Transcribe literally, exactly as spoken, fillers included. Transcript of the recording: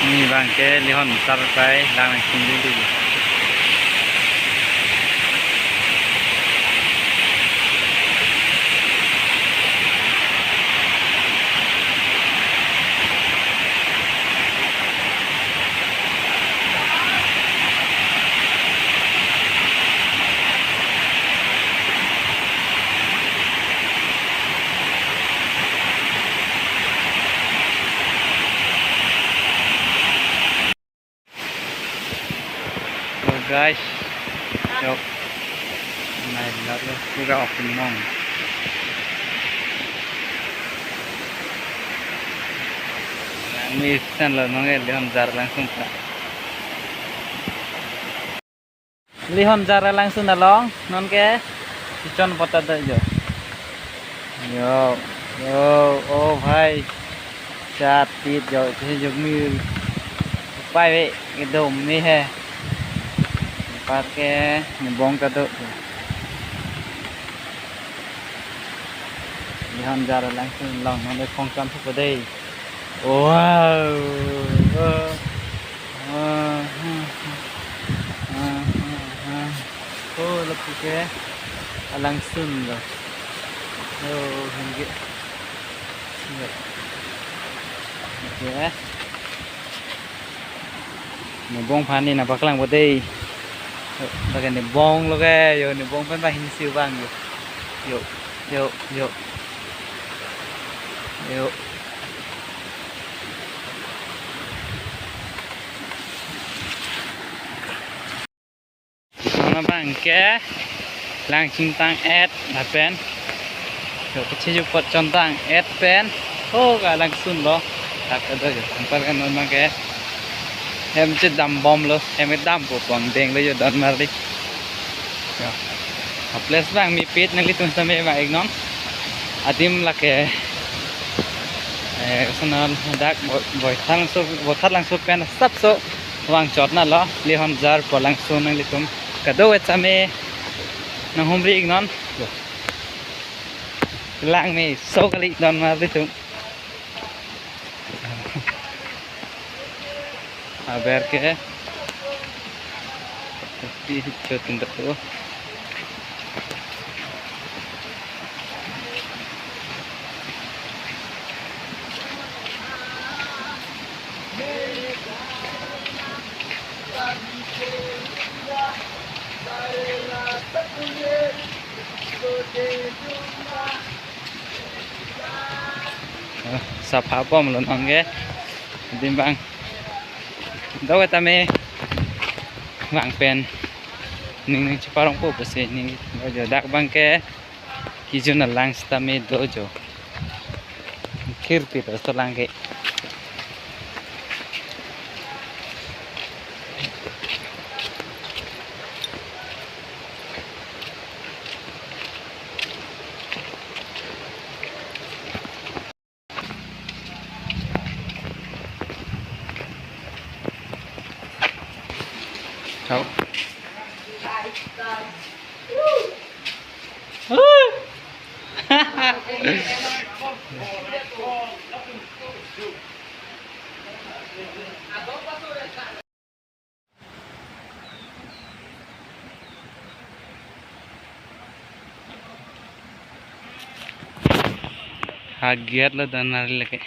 Neli abangke Lihon Jar pai lang nangsun dei. Oh guys, yo, nai lar lo, pura open mong. Nangli san lo nong, eh, Lihon Jar langsung ta. Lihon Jar langsung along, non ke, kichon pota do jo. Yo, yo, oh bhai. Chat tit jo, kisi jo mir. Pai ve, ekdom me hai. Park ke, nebong ta do. Lihon Jar langsung along, non ke khong chon thupo dei. Wow. Ah, ah, ah, ah, ah. Oh, lapu ke alangsun lo. Oh, hingge. Hingge. Oke. Nebong aphan nangpaklangpo dei. Yo, lake nebong lo ke, yo, nebong pen ba hingsi abang yo. Yo, yo, yo. Yo. Non abangke lang chingtang-et lapen. Yo, kachejok apot chontang-et pen. Ho, ke alangsun lo. Dak kedo yo, tempat kan non abangke. Hem chedambom lo, hem dampo pon deng lo yo don marli. Yo. A-place abang mepet, nanglitum sitame vang-iknon. Adim lake, eh, Sonal dak Bo-, Boithalangso, Boithalangso pen asapso vangchot na lo, Lihon Jar pu alangsun, nanglitum kadokave sitame nanghumri-iknon. Yo. Lang meso kali don marlitum. Aber ke. Tapi chotin tu. Oh, sapha bom lo non ke. Adim abang. Dawai tame. Vang pen. Ning ning cheparongpo pusi ning. Dojo dak abangke. Kejun alang sitame dojo. Khirpi to solang ke. Ciao. Hagiat lo don marli lake.